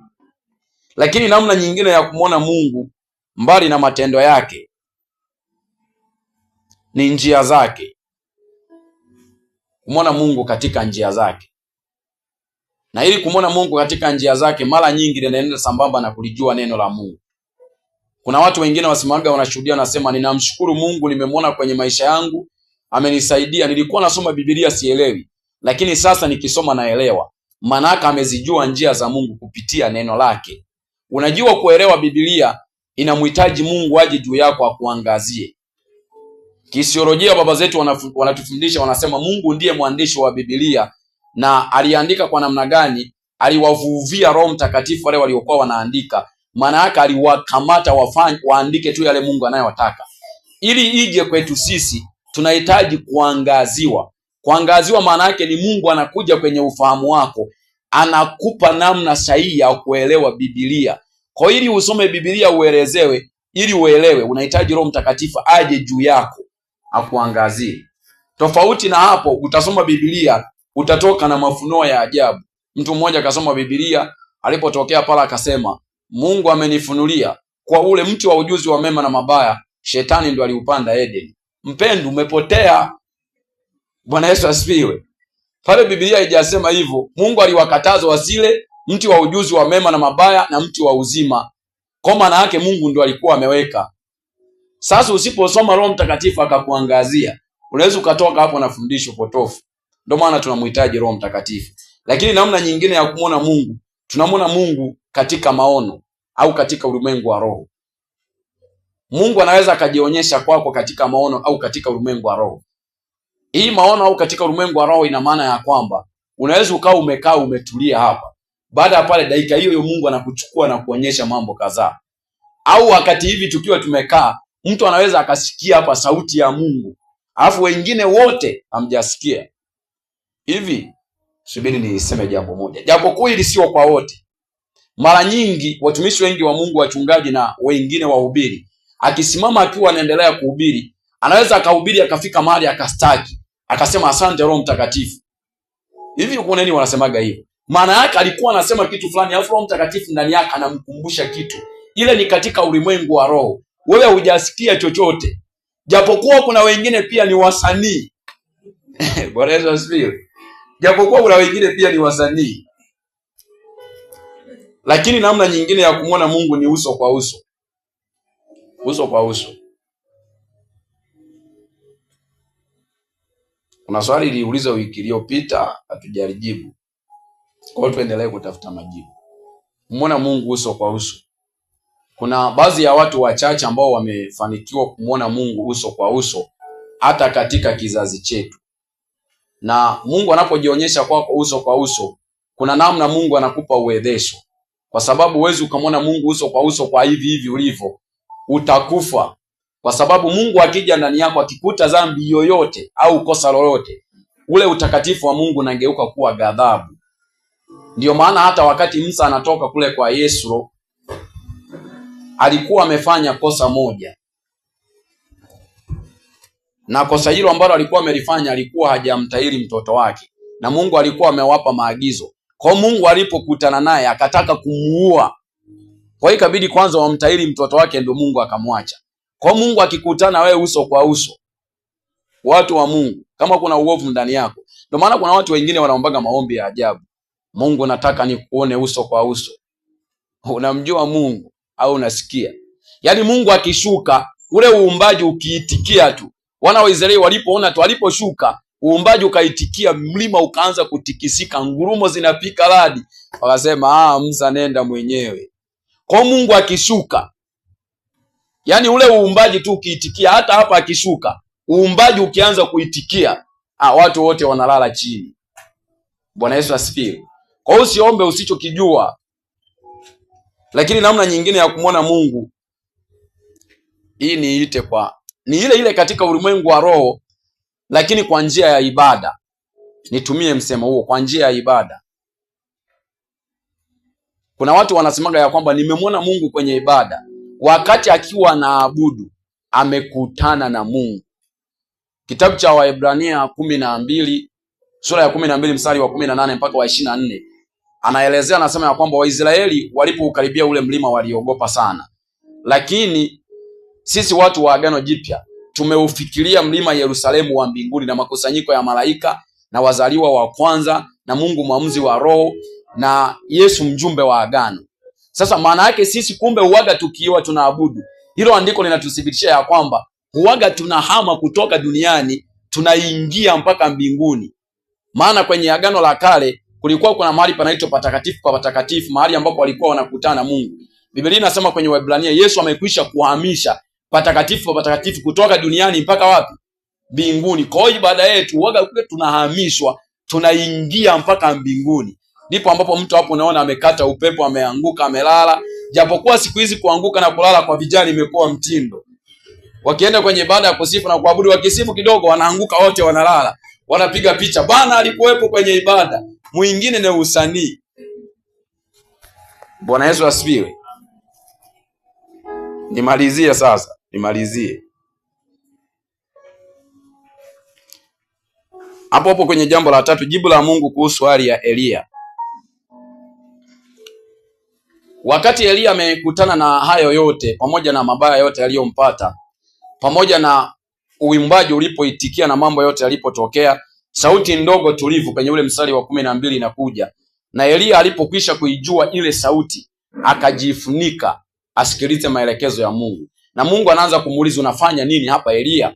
Lakini namna nyingine ya kumwona Mungu mbali na matendo yake ni njia zake. Kumwona Mungu katika njia zake. Na ili kumwona Mungu katika njia zake, mara nyingi linaenda sambamba na kulijua neno la Mungu. Kuna watu wengine wasimamaga wanashuhudia, wanasema ninamshukuru Mungu, nimemwona kwenye maisha yangu, amenisaidia. Nilikuwa nasoma Biblia sielewi, lakini sasa nikisoma naelewa. Manaka amezijua njia za Mungu kupitia neno lake. Unajua, kuelewa Biblia inamhitaji Mungu aje juu yako akuangazie. Kisiolojia baba zetu wanatufundisha, wanasema Mungu ndiye mwandishi wa Biblia, na aliandika kwa namna gani? Aliwavuvia Roho Mtakatifu wale waliokuwa wanaandika. Maana yake aliwakamata waandike tu yale Mungu anayotaka. Ili ije kwetu sisi tunahitaji kuangaziwa. Kuangaziwa maana yake ni Mungu anakuja kwenye ufahamu wako, anakupa namna sahihi ya kuelewa Biblia. Kwa ili usome Biblia uelezewe, ili uelewe, unahitaji Roho Mtakatifu aje juu yako akuangazie. Tofauti na hapo, utasoma Biblia utatoka na mafunuo ya ajabu. Mtu mmoja akasoma Biblia, alipotokea pala akasema, Mungu amenifunulia kwa ule mti wa ujuzi wa mema na mabaya, shetani ndo aliupanda Edeni. Mpendo, umepotea. Bwana Yesu asifiwe. Pale Biblia haijasema hivyo. Mungu aliwakataza wasile mti wa ujuzi wa mema na mabaya na mti wa uzima. Kwa maana yake Mungu ndo alikuwa ameweka. Sasa usiposoma Roho Mtakatifu akakuangazia, unaweza ukatoka hapo na fundisho potofu. Ndio maana tunamhitaji Roho Mtakatifu. Lakini namna nyingine ya kumwona Mungu, tunamwona Mungu katika maono au katika ulimwengu wa roho. Mungu anaweza akajionyesha kwako katika maono au katika ulimwengu wa roho. Hii maono au katika ulimwengu wa roho ina maana ya kwamba unaweza ukawa umekaa umetulia hapa, baada ya pale dakika hiyo hiyo Mungu anakuchukua na kuonyesha mambo kadhaa. Au wakati hivi tukiwa tumekaa, mtu anaweza akasikia hapa sauti ya Mungu, alafu wengine wote hamjasikia. Hivi subiri niseme jambo moja, japokuwa hili sio kwa wote. Mara nyingi watumishi wengi wa Mungu, wachungaji na wengine wahubiri, akisimama akiwa anaendelea kuhubiri, anaweza akahubiri akafika mahali akastaki, akasema asante Roho Mtakatifu. Hivi kuna nini wanasemaga hivyo? Maana yake alikuwa anasema kitu fulani, alafu Roho Mtakatifu ndani yake anamkumbusha kitu. Ile ni katika ulimwengu wa roho, wewe hujasikia chochote, japokuwa kuna wengine pia ni wasanii. Bwana Yesu asifiwe. Japokuwa kuna wengine pia ni wasanii, lakini namna nyingine ya kumwona Mungu ni uso kwa uso, uso kwa uso. Kuna swali liliulizwa wiki iliyopita hatujalijibu, kwa hiyo tuendelee kutafuta majibu. Kumwona Mungu uso kwa uso. Kuna baadhi ya watu wachache ambao wamefanikiwa kumwona Mungu uso kwa uso hata katika kizazi chetu. Na Mungu anapojionyesha kwako uso kwa uso, kuna namna Mungu anakupa uwezesho, kwa sababu huwezi ukamwona Mungu uso kwa uso kwa hivi hivi ulivyo, utakufa. Kwa sababu Mungu akija ndani yako akikuta dhambi yoyote au kosa lolote, ule utakatifu wa Mungu unageuka kuwa ghadhabu. Ndiyo maana hata wakati Musa anatoka kule kwa Yesro, alikuwa amefanya kosa moja, na kosa hilo ambalo alikuwa amelifanya, alikuwa hajamtahiri mtoto wake, na Mungu alikuwa amewapa maagizo. Kwa Mungu alipokutana naye akataka kumuua. Kwa hiyo ikabidi kwanza wamtahiri mtoto wake, ndio Mungu akamwacha. Kwa Mungu akikutana wewe uso kwa uso, watu wa Mungu, kama kuna uovu ndani yako. Ndio maana kuna watu wengine wanaombaga maombi ya ajabu. Mungu, nataka nikuone uso kwa uso. Unamjua Mungu au unasikia? Yaani Mungu akishuka, ule uumbaji ukiitikia tu. Wana wa Israeli walipoona tu, aliposhuka uumbaji ukaitikia, mlima ukaanza kutikisika, ngurumo zinapika radi, wakasema Musa nenda mwenyewe. Kwa Mungu akishuka, yaani ule uumbaji tu ukiitikia, hata hapa akishuka uumbaji ukianza kuitikia, watu wote wanalala chini. Bwana Yesu asifiwe. Kwa hiyo usiombe usichokijua. Lakini namna nyingine ya kumwona Mungu hii niite kwa ni ile ile katika ulimwengu wa roho, lakini kwa njia ya ibada. Nitumie msemo huo, kwa njia ya ibada. Kuna watu wanasemaga ya kwamba nimemwona Mungu kwenye ibada, wakati akiwa anaabudu amekutana na Mungu. Kitabu cha Waebrania 12 sura ya 12 mstari wa 18 mpaka wa 24 anaelezea, anasema ya kwamba Waisraeli walipoukaribia ule mlima waliogopa sana, lakini sisi watu wa Agano Jipya tumeufikiria mlima Yerusalemu wa mbinguni na makusanyiko ya malaika na wazaliwa wa kwanza na Mungu mwamuzi wa roho na Yesu mjumbe wa agano. Sasa maana yake sisi kumbe huaga tukiwa tunaabudu. Hilo andiko linatuthibitishia ya kwamba huaga tunahama kutoka duniani tunaingia mpaka mbinguni. Maana kwenye Agano la Kale kulikuwa kuna mahali panaitwa patakatifu kwa patakatifu, mahali ambapo walikuwa wanakutana na Mungu. Biblia inasema kwenye Waebrania Yesu amekwisha kuhamisha patakatifu kwa patakatifu kutoka duniani mpaka wapi? Mbinguni. Kwa hiyo ibada yetu huaga kule tunahamishwa, tunaingia mpaka mbinguni. Ndipo ambapo mtu hapo unaona amekata upepo, ameanguka, amelala. Japokuwa siku hizi kuanguka na kulala kwa vijana imekuwa mtindo. Wakienda kwenye ibada ya kusifu na kuabudu, wakisifu kidogo wanaanguka wote, wanalala, wanapiga picha, bana alikuwepo kwenye ibada. Mwingine ni usanii. Bwana Yesu asifiwe. Nimalizie sasa, nimalizie hapo hapo kwenye jambo la tatu, jibu la Mungu kuhusu hali ya Eliya. Wakati Eliya amekutana na hayo yote, pamoja na mabaya yote yaliyompata, pamoja na uimbaji ulipoitikia na mambo yote yalipotokea, sauti ndogo tulivu kwenye ule mstari wa 12 inakuja. Na Eliya alipokwisha kuijua ile sauti, akajifunika asikilize maelekezo ya Mungu. Na Mungu anaanza kumuuliza, unafanya nini hapa Eliya?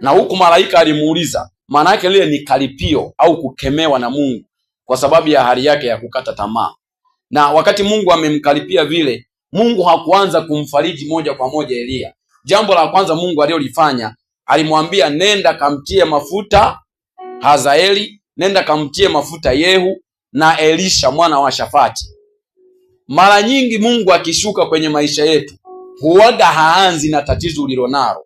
Na huku malaika alimuuliza, maana yake lile ni karipio au kukemewa na Mungu kwa sababu ya hali yake ya kukata tamaa. Na wakati Mungu amemkaripia vile, Mungu hakuanza kumfariji moja kwa moja Eliya. Jambo la kwanza Mungu alilolifanya, alimwambia nenda kamtie mafuta Hazaeli, nenda kamtie mafuta Yehu na Elisha mwana wa Shafati. Mara nyingi Mungu akishuka kwenye maisha yetu huwaga haanzi na tatizo ulilonalo.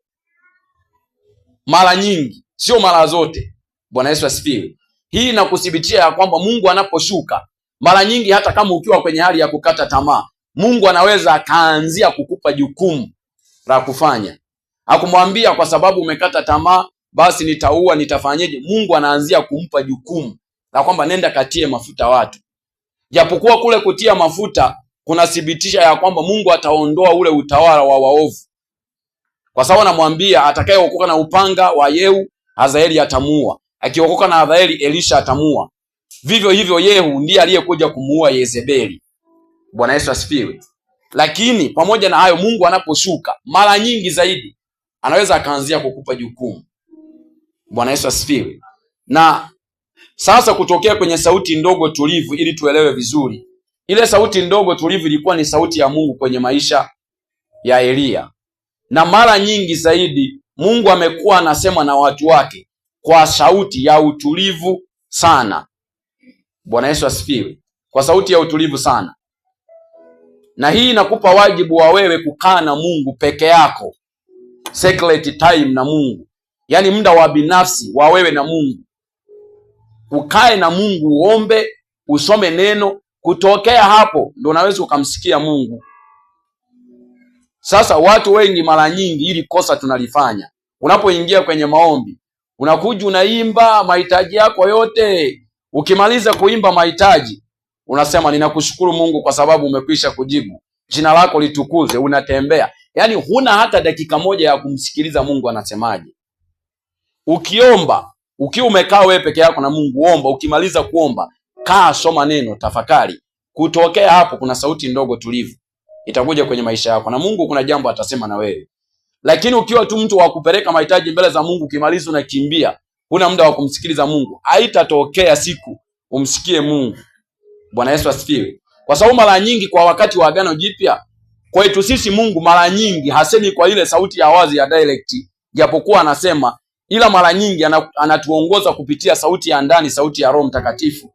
Mara nyingi, sio mara zote. Bwana Yesu asifiwe. Hii inakuthibitia ya kwamba Mungu anaposhuka mara nyingi, hata kama ukiwa kwenye hali ya kukata tamaa, Mungu anaweza akaanzia kukupa jukumu la kufanya. Hakumwambia kwa sababu umekata tamaa basi nitaua, nitafanyeje. Mungu anaanzia kumpa jukumu la kwamba nenda katie mafuta watu. Japokuwa kule kutia mafuta kunathibitisha ya kwamba Mungu ataondoa ule utawala wa waovu. Kwa sababu anamwambia atakayeokoka na upanga wa Yehu, Hazaeli atamuua. Akiokoka na Hazaeli, Elisha atamuua. Vivyo hivyo Yehu ndiye aliyekuja kumuua Yezebeli. Bwana Yesu asifiwe. Lakini pamoja na hayo, Mungu anaposhuka mara nyingi zaidi anaweza akaanzia kukupa jukumu. Bwana Yesu asifiwe. Na sasa kutokea kwenye sauti ndogo tulivu, ili tuelewe vizuri, ile sauti ndogo tulivu ilikuwa ni sauti ya Mungu kwenye maisha ya Eliya. Na mara nyingi zaidi Mungu amekuwa anasema na watu wake kwa sauti ya utulivu sana. Bwana Yesu asifiwe. Kwa sauti ya utulivu sana. Na hii inakupa wajibu wa wewe kukaa na Mungu peke yako, secret time na Mungu, yaani muda wa binafsi wa wewe na Mungu. Ukae na Mungu, uombe, usome neno. Kutokea hapo ndo unaweza ukamsikia Mungu. Sasa watu wengi mara nyingi ili kosa tunalifanya, unapoingia kwenye maombi unakuja unaimba mahitaji yako yote. Ukimaliza kuimba mahitaji, Unasema ninakushukuru Mungu kwa sababu umekwisha kujibu, jina lako litukuze. Unatembea, yaani huna hata dakika moja ya kumsikiliza Mungu anasemaje. Ukiomba ukiwa umekaa wewe peke yako na Mungu, omba. Ukimaliza kuomba, kaa, soma neno, tafakari. Kutokea hapo, kuna sauti ndogo tulivu itakuja kwenye maisha yako, na Mungu kuna jambo atasema na wewe. Lakini ukiwa tu mtu wa kupeleka mahitaji mbele za Mungu, ukimaliza unakimbia, huna muda wa kumsikiliza Mungu, haitatokea siku umsikie Mungu. Bwana Yesu asifiwe. Kwa sababu mara nyingi kwa wakati wa Agano Jipya kwetu sisi Mungu mara nyingi hasemi kwa ile sauti ya wazi ya direct, japokuwa anasema, ila mara nyingi anatuongoza kupitia sauti ya ndani, sauti ya Roho Mtakatifu.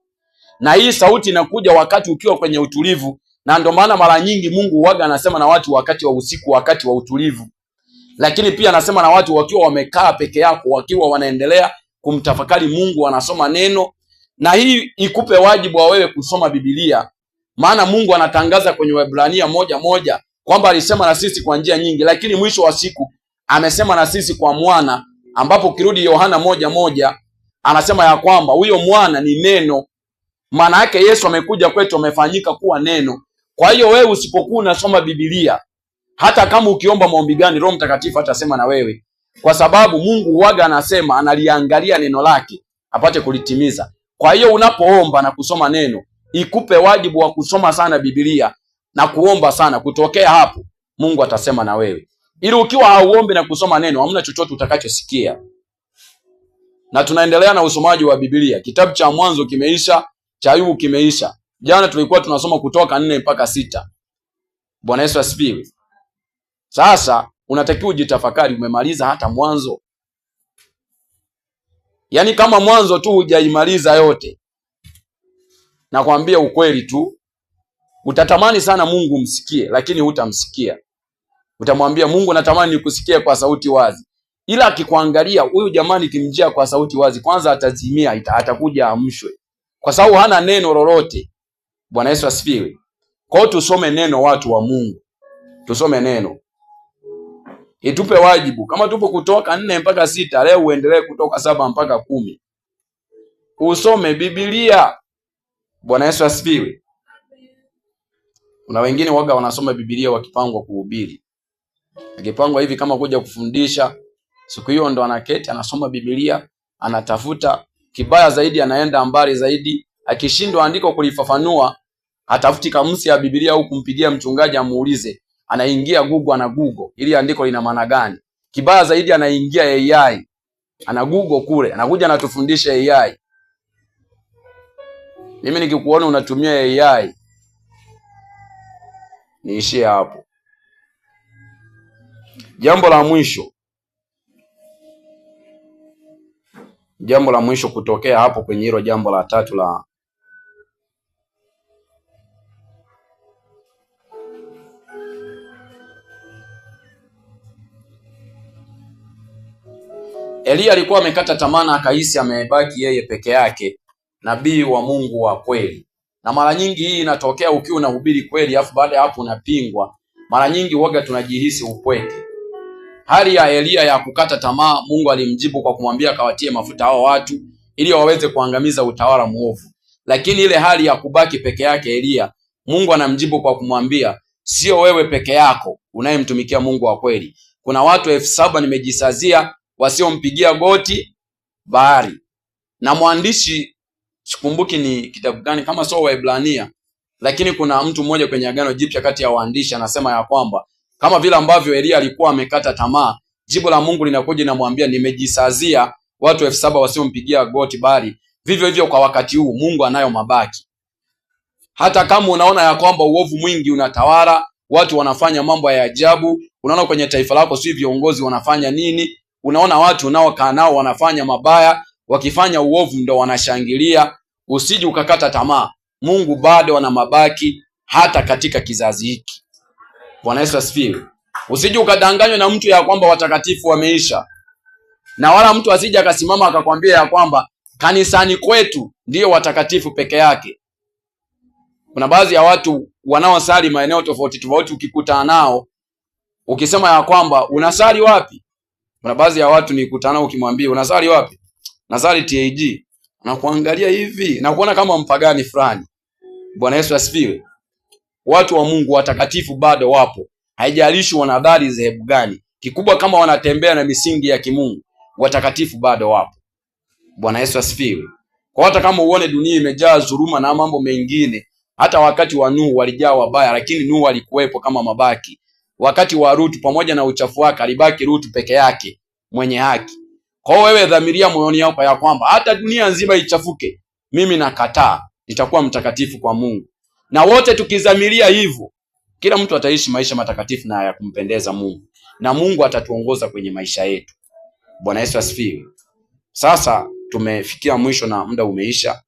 Na hii sauti inakuja wakati ukiwa kwenye utulivu, na ndio maana mara nyingi Mungu huwaga anasema na watu wakati wa usiku, wakati wa utulivu. Lakini pia anasema na watu wakiwa wamekaa peke yako, wakiwa wanaendelea kumtafakari Mungu, wanasoma neno. Na hii ikupe wajibu wa wewe kusoma Biblia, maana Mungu anatangaza kwenye Waebrania 1:1 kwamba alisema na sisi kwa njia nyingi, lakini mwisho wa siku amesema na sisi kwa mwana, ambapo ukirudi Yohana 1:1 anasema ya kwamba huyo mwana ni neno. Maana yake Yesu amekuja kwetu, amefanyika kuwa neno. Kwa hiyo wewe usipokuwa unasoma Biblia, hata kama ukiomba maombi gani, Roho Mtakatifu atasema na wewe, kwa sababu Mungu huwaga anasema, analiangalia neno lake apate kulitimiza. Kwa hiyo unapoomba na kusoma neno, ikupe wajibu wa kusoma sana Biblia na kuomba sana. Kutokea hapo Mungu atasema na wewe. Ili ukiwa hauombi na kusoma neno, hamna chochote utakachosikia. Na tunaendelea na usomaji wa Biblia. Kitabu cha Mwanzo kimeisha, cha Ayubu kimeisha. Jana tulikuwa tunasoma Kutoka 4 mpaka 6. Bwana Yesu asifiwe. Sasa unatakiwa ujitafakari, umemaliza hata Mwanzo? Yaani kama Mwanzo tu hujaimaliza yote, nakwambia ukweli tu, utatamani sana Mungu umsikie, lakini hutamsikia. Utamwambia Mungu, natamani nikusikie kwa sauti wazi, ila akikuangalia huyu jamani, kimjia kwa sauti wazi, kwanza atazimia, atakuja amshwe, kwa sababu hana neno lolote. Bwana Yesu asifiwe. Kwa hiyo tusome neno, watu wa Mungu, tusome neno, itupe wajibu. Kama tupo Kutoka 4 mpaka 6, leo uendelee Kutoka 7 mpaka 10, usome Biblia. Bwana Yesu asifiwe. Kuna wengine waga wanasoma Biblia wakipangwa kuhubiri, akipangwa hivi kama kuja kufundisha, siku hiyo ndo anaketi anasoma Biblia, anatafuta kibaya zaidi, anaenda mbali zaidi. Akishindwa andiko kulifafanua, hatafuti kamusi ya Biblia au kumpigia mchungaji amuulize, anaingia Google, ana Google ili andiko lina maana gani. Kibaya zaidi, anaingia AI, ana Google kule, anakuja anatufundisha AI. Mimi nikikuona unatumia AI, niishie hapo. Jambo la mwisho, jambo la mwisho kutokea hapo kwenye hilo jambo la tatu la Eliya alikuwa amekata tamaa na akahisi amebaki yeye peke yake, nabii wa Mungu wa kweli. Na mara nyingi hii inatokea ukiwa unahubiri kweli, afu baada ya hapo unapingwa. Mara nyingi huwaga tunajihisi upweke. Hali ya Eliya ya kukata tamaa, Mungu alimjibu kwa kumwambia akawatie mafuta hao watu ili waweze kuangamiza utawala muovu. Lakini ile hali ya kubaki peke yake Eliya, Mungu anamjibu kwa kumwambia sio wewe peke yako unayemtumikia Mungu wa kweli. Kuna watu 7,000 nimejisazia wasiompigia goti Baali. Na mwandishi sikumbuki ni kitabu gani, kama sio Waebrania, lakini kuna mtu mmoja kwenye Agano Jipya kati ya waandishi anasema ya kwamba kama vile ambavyo Eliya alikuwa amekata tamaa, jibu la Mungu linakuja linamwambia nimejisazia watu 7,000 wasiompigia goti Baali. Vivyo hivyo kwa wakati huu Mungu anayo mabaki. Hata kama unaona ya kwamba uovu mwingi unatawala, watu wanafanya mambo ya ajabu, unaona kwenye taifa lako si viongozi wanafanya nini, unaona watu unaokaa nao wanafanya mabaya, wakifanya uovu ndo wanashangilia, usije ukakata tamaa. Mungu bado ana mabaki hata katika kizazi hiki. Bwana Yesu asifiwe. Usije ukadanganywa na mtu ya kwamba watakatifu wameisha, na wala mtu asije akasimama akakwambia ya kwamba kanisani kwetu ndiyo watakatifu peke yake. Kuna baadhi ya watu wanaosali maeneo tofauti tofauti, ukikutana nao ukisema ya kwamba unasali wapi, kuna baadhi ya watu nikutana nao ukimwambia unasali wapi, nasali TAG, anakuangalia hivi na kuona kama mpagani fulani. Bwana Yesu asifiwe. Watu wa Mungu watakatifu bado wapo, haijalishi wanadhari dhehebu gani. Kikubwa kama wanatembea na misingi ya kimungu, watakatifu bado wapo. Bwana Yesu asifiwe. Kwa hata kama uone dunia imejaa dhuluma na mambo mengine, hata wakati wa Nuhu walijaa wabaya, lakini Nuhu alikuwepo kama mabaki. Wakati wa Rutu pamoja na uchafu wake, alibaki Rutu peke yake mwenye haki. Kwa hiyo wewe dhamiria moyoni yako ya kwamba hata dunia nzima ichafuke, mimi nakataa, nitakuwa mtakatifu kwa Mungu. Na wote tukizamiria hivyo, kila mtu ataishi maisha matakatifu na ya kumpendeza Mungu, na Mungu atatuongoza kwenye maisha yetu. Bwana Yesu asifiwe. Sasa tumefikia mwisho na muda umeisha.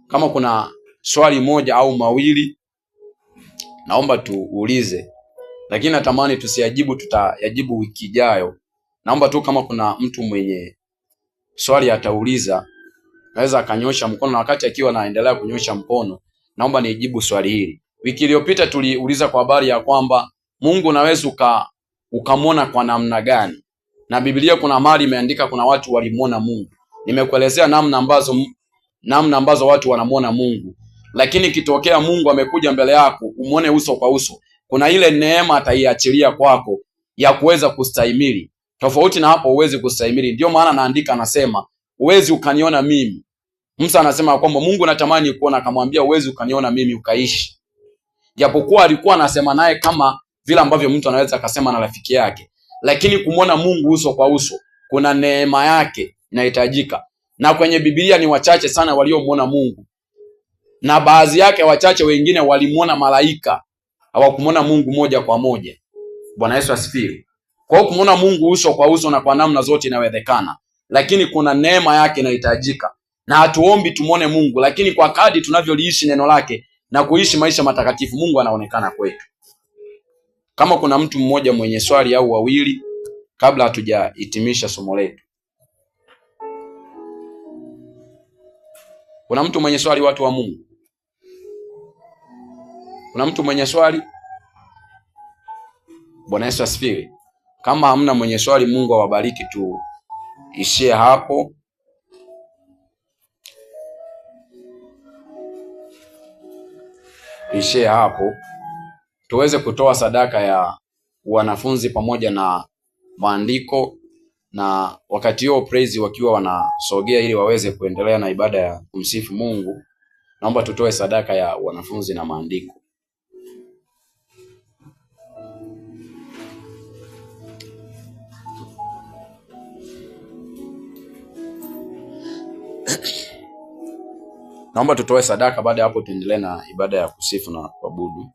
Kama kuna swali moja au mawili, naomba tuulize, lakini natamani tusiyajibu, tutayajibu wiki ijayo. Naomba tu kama kuna mtu mwenye swali atauliza, naweza akanyosha mkono, na wakati akiwa anaendelea kunyosha mkono, naomba nijibu swali hili. Wiki iliyopita tuliuliza kwa habari ya kwamba Mungu unaweza ukamwona kwa namna gani, na Biblia kuna mahali imeandika kuna watu walimwona Mungu. Nimekuelezea namna ambazo watu wanamwona Mungu, lakini ikitokea Mungu amekuja mbele yako umwone uso kwa uso, kuna ile neema ataiachilia kwako ya kuweza kustahimili. Tofauti na hapo huwezi kustahimili. Ndio maana naandika, anasema huwezi ukaniona mimi. Musa anasema kwamba Mungu natamani kuona, akamwambia huwezi ukaniona mimi ukaishi. Japokuwa alikuwa anasema naye kama vile ambavyo mtu anaweza akasema na rafiki yake, lakini kumwona Mungu uso kwa uso kuna neema yake inahitajika. Na kwenye Biblia ni wachache sana waliomwona Mungu, na baadhi yake wachache wengine walimwona malaika, hawakumwona Mungu moja kwa moja. Bwana Yesu asifiwe. Kwa hiyo kumwona Mungu uso kwa uso na kwa namna zote inawezekana, lakini kuna neema yake inahitajika, na hatuombi tumwone Mungu, lakini kwa kadri tunavyoliishi neno lake na kuishi maisha matakatifu, Mungu anaonekana kwetu. Kama kuna mtu mmoja mwenye swali au wawili, kabla hatujahitimisha somo letu. Kuna mtu mwenye swali, watu wa Mungu? Kuna mtu mwenye swali? Bwana Yesu asifiwe. Kama hamna mwenye swali, Mungu awabariki, tuishie hapo. Ishie hapo tuweze kutoa sadaka ya wanafunzi pamoja na maandiko, na wakati huo praise wakiwa wanasogea ili waweze kuendelea na ibada ya kumsifu Mungu, naomba tutoe sadaka ya wanafunzi na maandiko. Naomba tutoe sadaka, baada ya hapo tuendelee na ibada ya kusifu na kuabudu.